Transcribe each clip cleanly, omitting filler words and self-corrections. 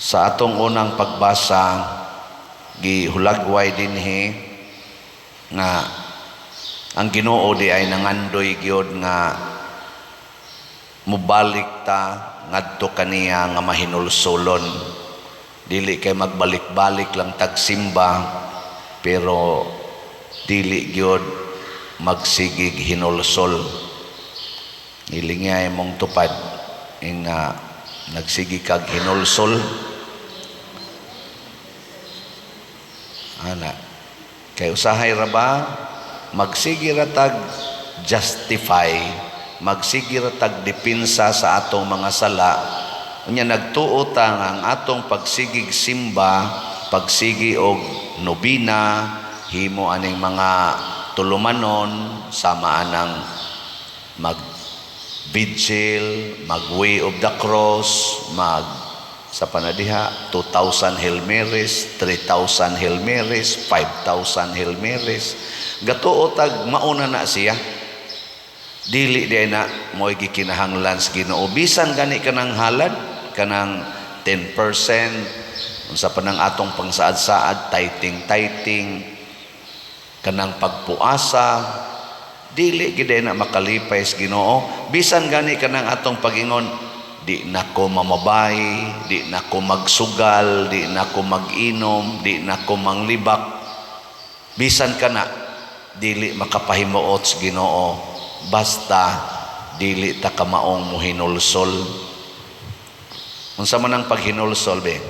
Sa atong unang pagbasa, gihulagway dinhi nga ang Ginoo di ay nangandoy gyud nga mubalik ta ngadto kaniya nga mahinulsolon. Dili kay magbalik-balik lang tagsimba, pero dili gyud magsigig hinulsol. Ilingi mong tupad nga nagsigi kag hinulsol, ana. Kay usahay ra ba magsigi ra tag justify, magsigi ra tag depensa sa atong mga sala. Unya nagtuo ta nga ang atong pagsigig simba, pagsigi og nobina, himo aning mga tulumanon sama anang mag vigil, mag Way of the Cross, mag sa panadiha 2,000 Hail Marys, 3,000 Hail Marys, 5,000 Hail Marys. Gatuo tag mauna na siya. Dili di na mo'y gikinahanglan sa Ginoo. Bisan gani kanang halad, kanang 10%, unsa pa nang atong pangsaad-saad, tithing-tithing, kanang pagpuasa, dili gid na makalipay sa Ginoo. Bisan gani kanang atong pagingon, di na ko mamabay, di na ko magsugal, di na ko mag-inom, di na ko manglibak. Bisan kana dili makapahimuot sa Ginoo basta dili ta kamaong muhinulsol. Unsa man ang paghinulsol, be?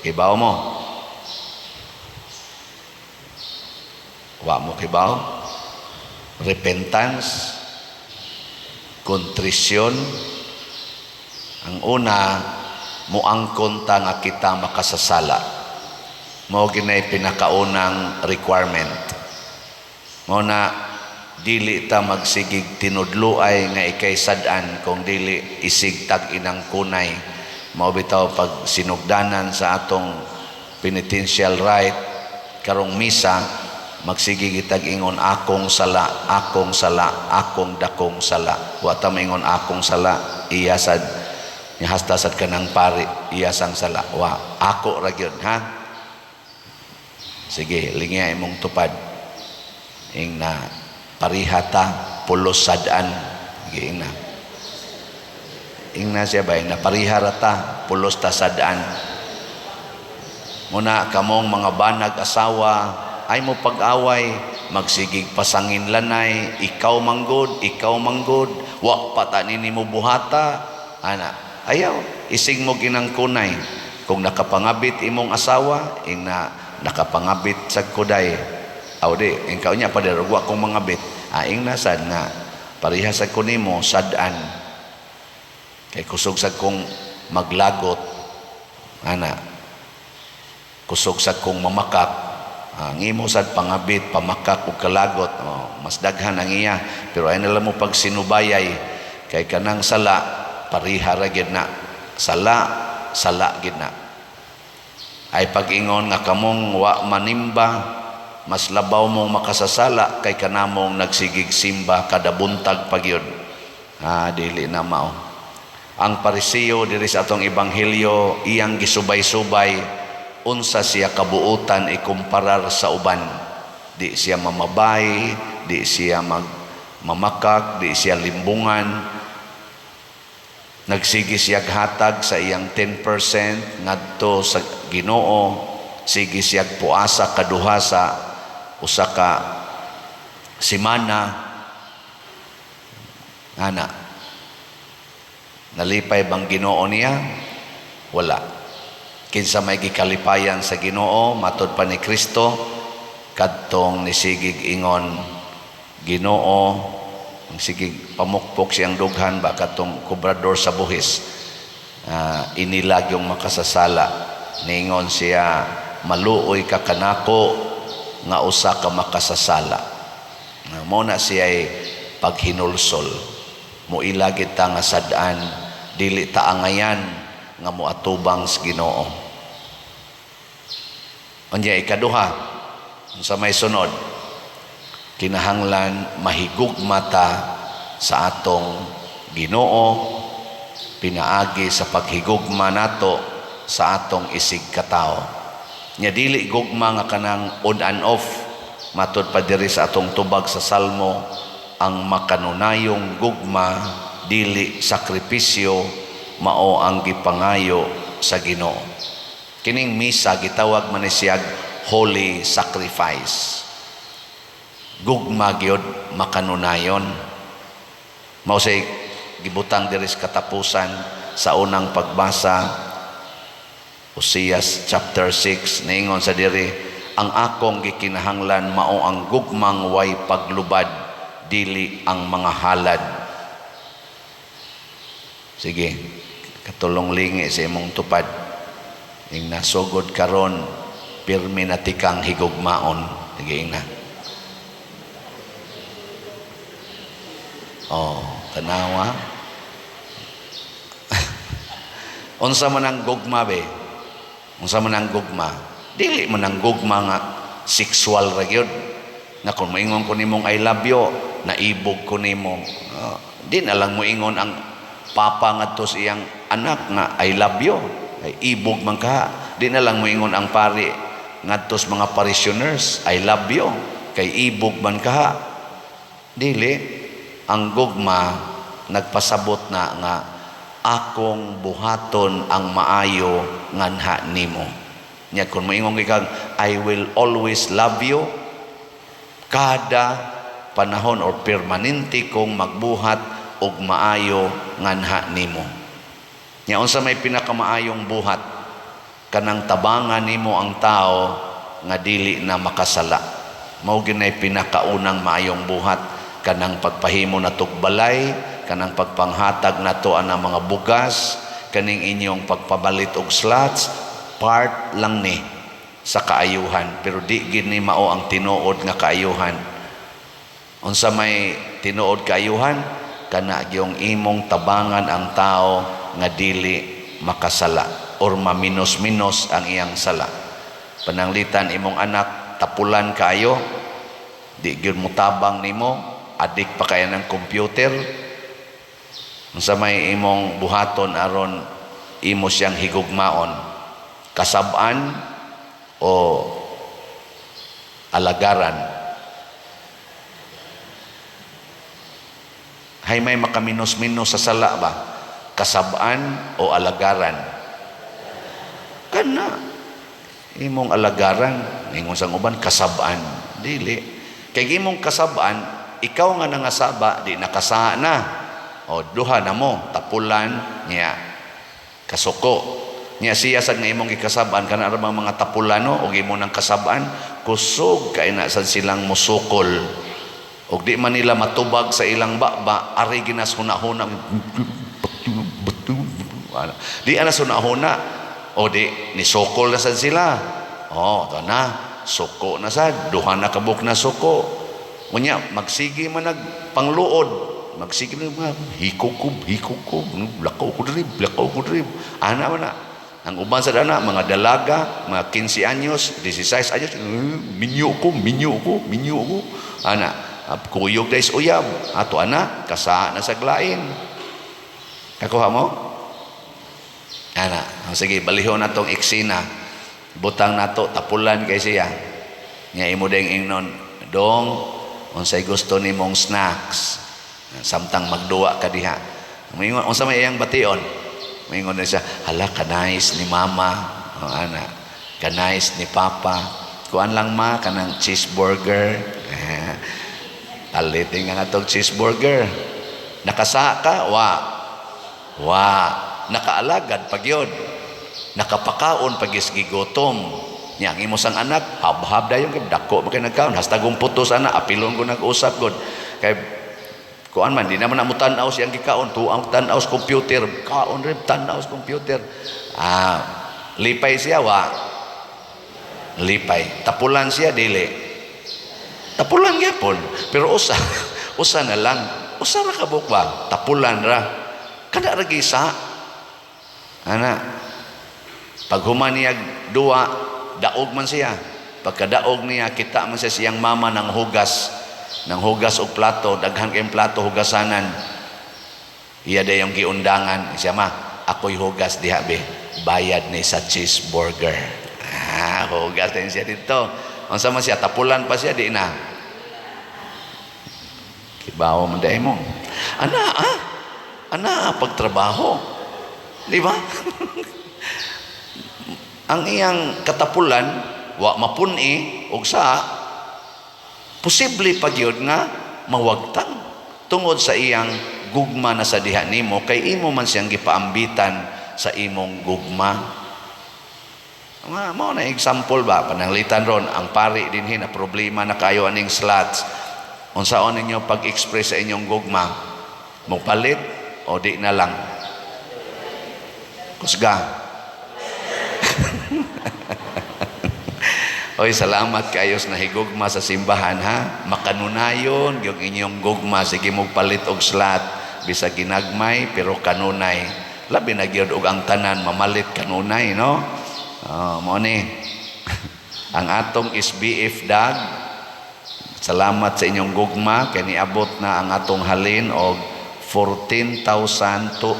Kibaw mo? Wa mo kibaw? Repentance, contrition. Ang una, muangkon ta nga kita makasasala. Mao ginay pinakaunang requirement. Mao na dili ta magsigig tinudluay nga ikay sad-an kung dili isig tag inang kunay. Mao bitaw pag sinugdanan sa atong penitential rite karong misa, magsige kitag ingon, "Akong sala, akong sala, akong dakong sala." Wa ta maingon, "Akong sala, iya sad ni hasta sad kanang pari, iya sang sala." Wa, ako ra gyud, ha. Sige, lingya imong tupad. Ing na parihata pulos sad-an. Sige, ing na. Ing na siya ba, ing na parihara ta pulos ta sad-an. Muna kamong mga banag asawa ay mo pag-away, magsigig pasangin lanay, "Ikaw manggod, ikaw manggod, wa pa ta nini mo buhata," ana. Ayaw, isig mo ginangkunay. Kung nakapangabit imong asawa, ing na nakapangabit sa kuday. Aw di, ing kaunya pa wa kong mangabit. Ah, ing nasad nga pareha sa kunimo sad-an. Kay kusog sa kong maglagot, ana. Kusog sa kong mamakak, ang imo sad pangabit, pamakak ug kalagot, oh, mas daghan ang iya. Pero ay nila mo pag sinubayay, kay kanang sala, pariha ra gyud na. Sala, sala gyud na. Ay pag-ingon nga kamong wa manimba, mas labaw mong makasasala kay kanamong nagsigig simba kada buntag pagyud. Ah, dili na mao. Ang Parisiyo diri sa atong ebanghelyo, iyang gisubay-subay unsa siya kabuutan ikumparar sa uban. Di siya mamabay, di siya mag mamakak, di siya limbungan. Nagsige siya hatag sa iyang 10% ngadto sa Ginoo, sige siya puasa kaduha sa usa ka simana. Ana. Nalipay bang Ginoo niya? Wala. Kinsa may gikalipayan sa Ginoo, matod pa ni Kristo, kadtong nisigig ingon, "Ginoo," ang sigig pamukpok siyang dughan ba, katong kobrador sa buhis, inilag yung makasasala. Ningon siya, "Maluoy ka kanako nga usa ka makasasala." Mo na siya ay paghinulsol. Moilagit ta nga sad-an, dili ta angayan nga moatubang sa Ginoo. Unya ikaduha, sa may sunod, kinahanglan mahigugma ta sa atong Ginoo pinaagi sa paghigugma nato sa atong isig katao. Nya dili gugma nga kanang on and off. Matud pa diri sa atong tubag sa Salmo, ang makanunayong gugma dili sakripisyo, mao ang gipangayo sa Ginoo. Kining misa gitawag man ni siyag holy sacrifice. Gugma gyud makanunayon. Mao say gibutang diri sa katapusan sa unang pagbasa, Oseas chapter 6, niingon sa diri, "Ang akong gikinahanglan mao ang gugmang way paglubad, dili ang mga halad." Sige, katulong lingi sa imong tupad. Ing nasugod karon, pirmi na tikang higugmaon. Sige, ing na. Oh, tanawa. Unsa man ang gugma be? Unsa man ang gugma? Dili man ang gugma nga sexual ra gyud. Nga kung moingon ko nimong "I love you," naibog ko nimo. Oh, di na lang moingon ang papa ngadto sa iyang anak nga "I love you." Ay ibog man ka. Di na lang moingon ang pari ngadto sa mga parishioners, "I love you." Kay ibog man ka. Dili ang gugma nagpasabot na nga akong buhaton ang maayo nganha nimo. Nya kung moingon kang "I will always love you," kada panahon or permanente kong magbuhat og maayo nganha nimo. Nya unsa may pinakamaayong buhat? Kanang tabangan nimo ang tao nga dili na makasala. Mao ginay pinakaunang maayong buhat, kanang pagpahimo natog balay, kanang pagpanghatag nato anang mga bugas, kaning inyong pagpabalit og slots, part lang ni sa kaayuhan, pero di gid ni mao ang tinuod nga kaayuhan. Unsa may tinuod kaayuhan? Kana gyung imong tabangan ang tao nga dili makasala or maminos-minos ang iyang sala. Pananglitan imong anak tapulan kaayo, di gyud motabang nimo, adik pa kaya ng computer. Unsa may imong buhaton aron imo siyang higugmaon? Kasab-an o alagaran? Hay may makaminos-minos sa sala ba? Kasab-an o alagaran? Kana imong alagaran. Ingon sang uban, kasab-an. Dili kay imong kasab-an, ikaw nga nangasaba di nakasa na. O duha na mo, tapulan niya, kasuko niya. Siya sad nga imong gikasab-an, kana ra bang mga tapulano og imo nang kasab-an, kusog kay na sad silang musukol og di man nila matubag sa ilang baba, ari ginas huna-huna, di ana huna-huna o di nisukol na sad sila. O to na suko na sad, duha na kabuk na suko. Unya magsige man nagpangluod, magsige na mga hikog ko, hikog ko, lakaw ko diri, lakaw ko diri, ana man na. Ang uban sa dana, mga dalaga, mga 15 anyos, 16 anyos, minyo ko, minyo ko, minyo ko. Ana, kuyog dahil sa uyab. Ato ana, kasa na sa glain. Kakuha mo? Ana, sige, balihon na tong eksena. Butang nato, tapulan kay siya. Nga imo ding ingnon, "Dong, unsay gusto nimong snacks?" Samtang magduwa ka diha. Moingon, unsa may iyang bation? Moingon na siya, "Hala, kanais ni mama." O, ana, "Kanais ni papa. Kuan lang ma, kanang cheeseburger." Palitin nga natong cheeseburger. Nakasa ka? Wa. Wa. Nakaalagad pag yun. Nakapakaon pag gigutom. Nya ang imo sang anak, hab-hab dayon kay dako man kay nagkaon. Hastagong putos ana, apilon ko nag-usap god. Kay kuan man, di naman na mo tan-aw siyang gikaon, tuang tan-aw sa computer, kaon rin tan-aw sa computer. Ah, lipay siya wa? Lipay. Tapulan siya dili? Tapulan gyapon. Pero usa, usa na lang. Usa ra ka buok ba? Tapulan ra. Kada ra gisa. Ana. Pag human niya duwa, daog man siya. Pagkadaog niya, kita man siya siyang mama ng hugas. Nang hugas og plato, daghan kayong plato hugasanan. Iya dayong giundangan. Siya, "Ma, ako Ako'y hugas diha, be. Bayad ni sa cheeseburger. Ah, hugas din siya dito. Unsa man siya, tapulan pa siya, di na. Kibaw man diay mo. Ana, ah. Ana, pagtrabaho. Di ba? Ang iyang katapulan, wa mapun-i, og sa posible pa gyud nga mawagtang tungod sa iyang gugma na sa diha nimo, kay imo man siyang gipaambitan sa imong gugma. Nga mao na example ba, pananglitan ron ang pari dinhi na problema na kayo aning slots, unsaon ninyo pag-express sa inyong gugma? Mopalit o di na lang? Kusga. Oy, salamat kayo sa nahigugma sa simbahan, ha. Makanunayon yung inyong gugma, sige mo palit og slot bisag ginagmay pero kanunay. Labi na gyud og ang tanan mamalit kanunay, no? Oh, mo ni ang atong SBF dag. Salamat sa inyong gugma kay niabot na ang atong halin og 14,394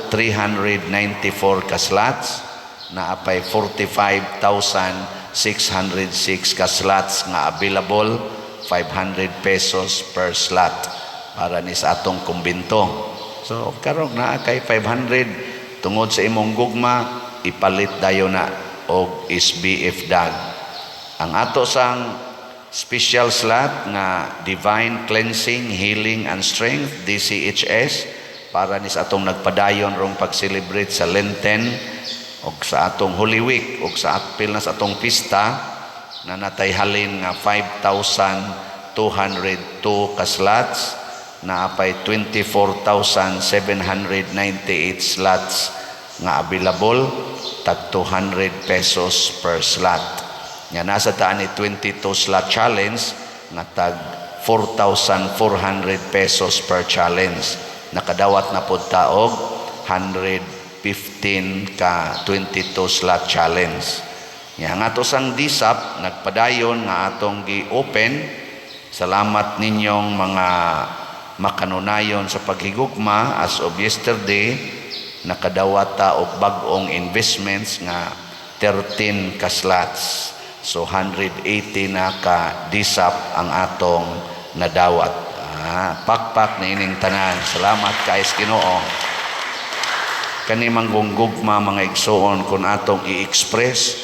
ka slots, naa pay 45,606 ka slots nga available, 500 pesos per slot para ni sa atong kumbinto. So karon naa kay 500, tungod sa imong gugma, ipalit dayon na og SBF dag. Ang ato sang special slot nga Divine Cleansing, Healing and Strength, DCHS, para ni sa atong nagpadayon rong pag-celebrate sa Lenten og sa atong Holy Week og sa apil na sa atong pista, na natay halin nga 5,202 ka slots, naa pay 24,798 slots nga available, tag 200 pesos per slot. Nga nasa taan ni 22 slot challenge nga tag 4,400 pesos per challenge. Nakadawat na pod ta og 115 ka 22 slot challenge. Nga ang ato sang DSAP nagpadayon nga atong gi-open. Salamat ninyong mga makanunayon sa paghigugma. As of yesterday, nakadawat ta og bag-ong investments nga 13 ka slots. So 180 na ka DSAP ang atong nadawat. Ah, pakpak na ining tanan. Salamat kay Ginoo. Kani manggugma, mga igsoon, kung atong i-express,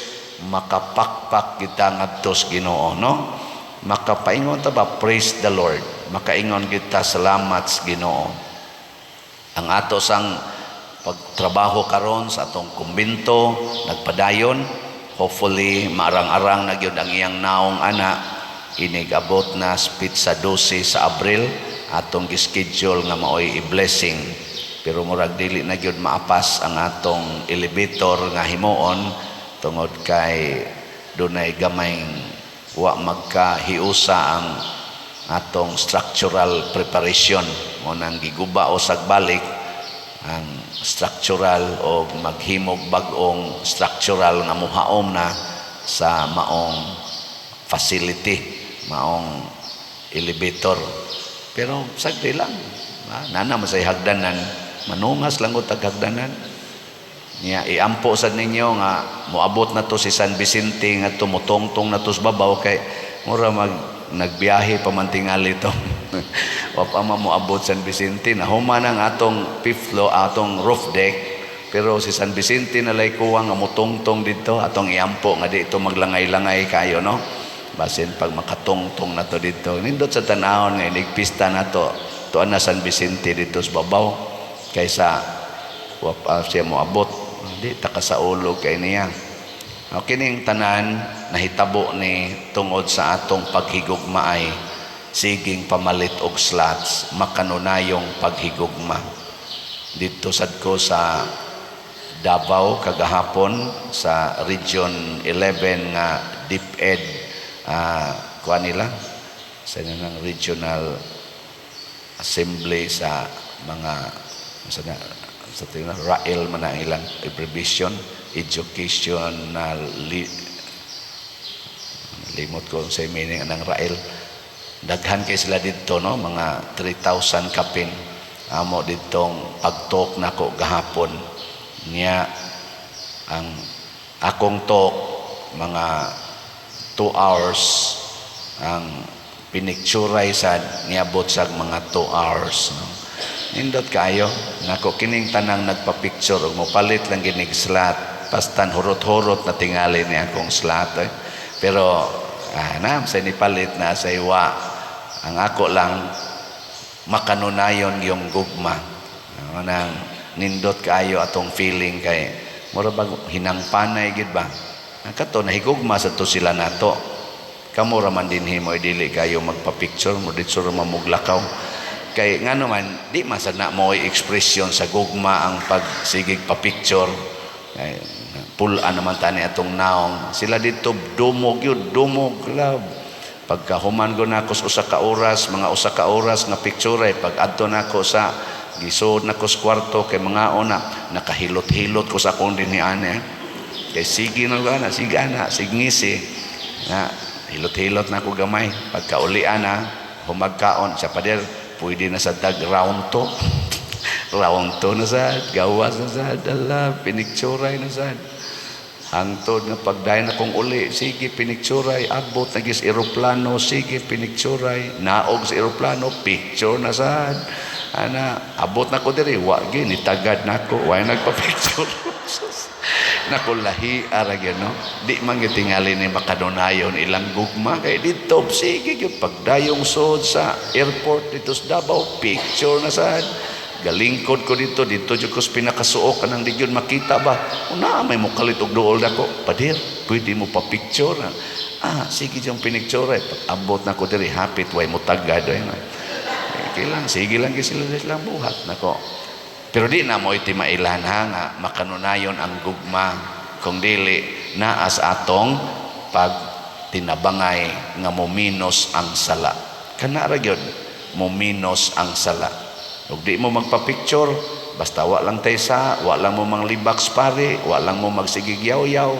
makapakpak kita ngadto sa Ginoo, no? Makapaingon ta ba, "Praise the Lord." Makaingon kita, "Salamat sa Ginoo." Ang ato sang pagtrabaho karon sa atong kumbinto nagpadayon. Hopefully maarang-arang na gyud ang iyang naong ana, inig-abot na sa 12 sa Abril atong gischedule nga maoy i-blessing, pero murag dili na gyud maapas ang atong elevator nga himuon tungod kay dunay gamay wa magkahiusa ang atong structural preparation. Mo nang giguba o sagbalik ang structural o maghimog bag-ong structural nga muhaom na sa maong facility, maong elevator. Pero sagdi lang, nana man say hagdanan, manungas lang og hagdanan niya. Iampo sad ninyo nga moabot na to si San Vicente nga tumutongtong na to sa babaw, kay mura mag nagbiyahe pa man tingali to. Wa pa man moabot San Vicente. Nahuman ang atong fifth floor, atong roof deck, pero si San Vicente na lay kuwang nga mutungtong dito. Atong iampo nga dito maglangay-langay kayo, no? Basin pag makatungtong na to dito, nindot sa tanawon nga inig pista na to, tuan na San Vicente dito sa babaw kaysa wa pa siya moabot. Di ta ka sa ulo kay niya. O kining tanan nahitabo ni tungod sa atong paghigugmaay, siging pamalit og slots, makanunayong paghigugma. Dito sad ko sa Davao kagahapon sa Region 11 nga DepEd, kuan nila sa nang regional assembly sa mga sa tingnan RAEL man ang ilang abbreviation, educational limot ko sa meaning ng RAEL. Daghan kay sila didto, no? Mga 3,000 kapin amo ditong pagtok nako gahapon. Niya ang akong talk, mga 2 hours ang pinicturay sad, niabot sa mga 2 hours, no? Nindot kayo nako kining tanang nagpa-picture ug mopalit lang ginig slot, pastan hurot-hurot na tingali ni akong slot eh. Pero na sa nipalit na sa iwa, ang ako lang makanunayon yung gugma. Ano nang nindot kaayo atong feeling kay mura bag hinangpanay gid ba. Ang kato nahigugma sa to sila nato. Kamo ra man dinhi mo dili kayo magpa-picture mo didto ra mamuglakaw. Kay ngano man di man sad na mo ekspresyon sa gugma ang pagsigig pa-picture. Kay pul-an naman tani atong naong. Sila dito dumog yun, dumog love. Pagkahuman ko nako sa usa ka oras, mga usa ka oras nga picture ay pag adto nako sa gisod nako sa kwarto kay mga ona nakahilot-hilot ko sa akong dinhi ane. Kay sige na na, sige na, sige na, hilot-hilot na ako gamay. Pagkaulian na, humagkaon sa pader, pwede na sa dag round to. Round to na sad, gawas na sad, ala, pinicturay na sad. Hangtod nga pagdayon akong uli, sige, pinicturay, abot na gis eroplano, sige, pinicturay, naog sa eroplano, picture na sad. Ana, abot na ko diri, wa gi nitagad nako, way nagpa-picture. Nako lahi ara gyud, no. Di man gyud tingali ni makanunayon ilang gugma kay didto sige gyud pagdayong sod sa airport dito sa Davao, picture na sad. Galingkod ko dito, dito jud ko sa pinakasuok kanang di gyud makita ba. Una may mokalit og duol nako. "Pader, pwede mo pa picture?" "Ah, sige," yung pinicture eh. Pag abot na ko diri, hapit way mo tagad eh. Okay lang, sige lang gyud sila silang buhat nako. Pero di na mo itimailan ha nga makanunayon ang gugma kung dili naa sa atong pag tinabangay nga mominos ang sala. Kana ra gyud, mominos ang sala. Ug di mo magpa-picture, basta wa lang taysa, wa lang mo manglibak sa pare, wa lang mo magsigig yaw-yaw.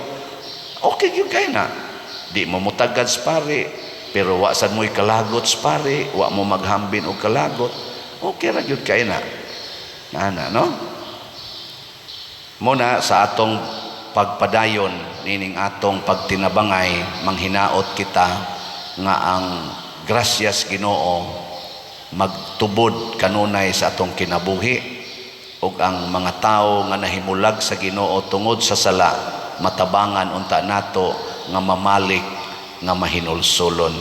Okay gyud kay na. Di mo mutagad sa pare, pero wa sad mo'y kalagot sa pare, wa mo maghambin og kalagot. Okay ra gyud kay na. Ana, no? Muna sa atong pagpadayon nining atong pagtinabangay, manghinaot kita nga ang grasyas Ginoo magtubod kanunay sa atong kinabuhi ug ang mga tawo nga nahimulag sa Ginoo tungod sa sala matabangan unta nato nga mamalik nga mahinulsolon.